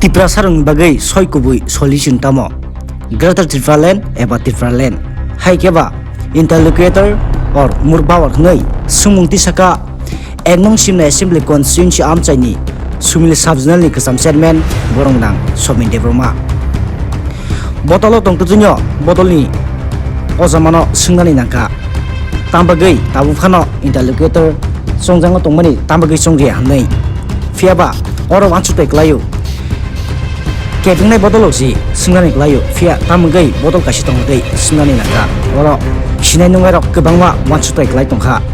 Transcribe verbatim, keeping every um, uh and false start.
Tiprasarokni bagwi soi kubui solution tamo? Greater Tipraland eba Tipraland? Hai khe ba interlocutor or murbabar hwnwi swngmung tisaka ek nong simna assembly constituency amchaini Sumil sub-zonal ni kwcham chairman borok nang Somin Debbarma. Botolo tongtwtwino bodolni o jamano swngnani nangkha. Tambagwi tabuk phano interlocutor chongjangno tongmani tambagwi chongriya hwnwi. Phiyaba oro uansukthai kwlaio. Kebingnai bodolok si swngnani kwlaio, phiya tamungwi bodol kaisa tongtwi swngnani nangkha. Oro sinai nungnairok kwbangma uansukthai kwlai tongkha.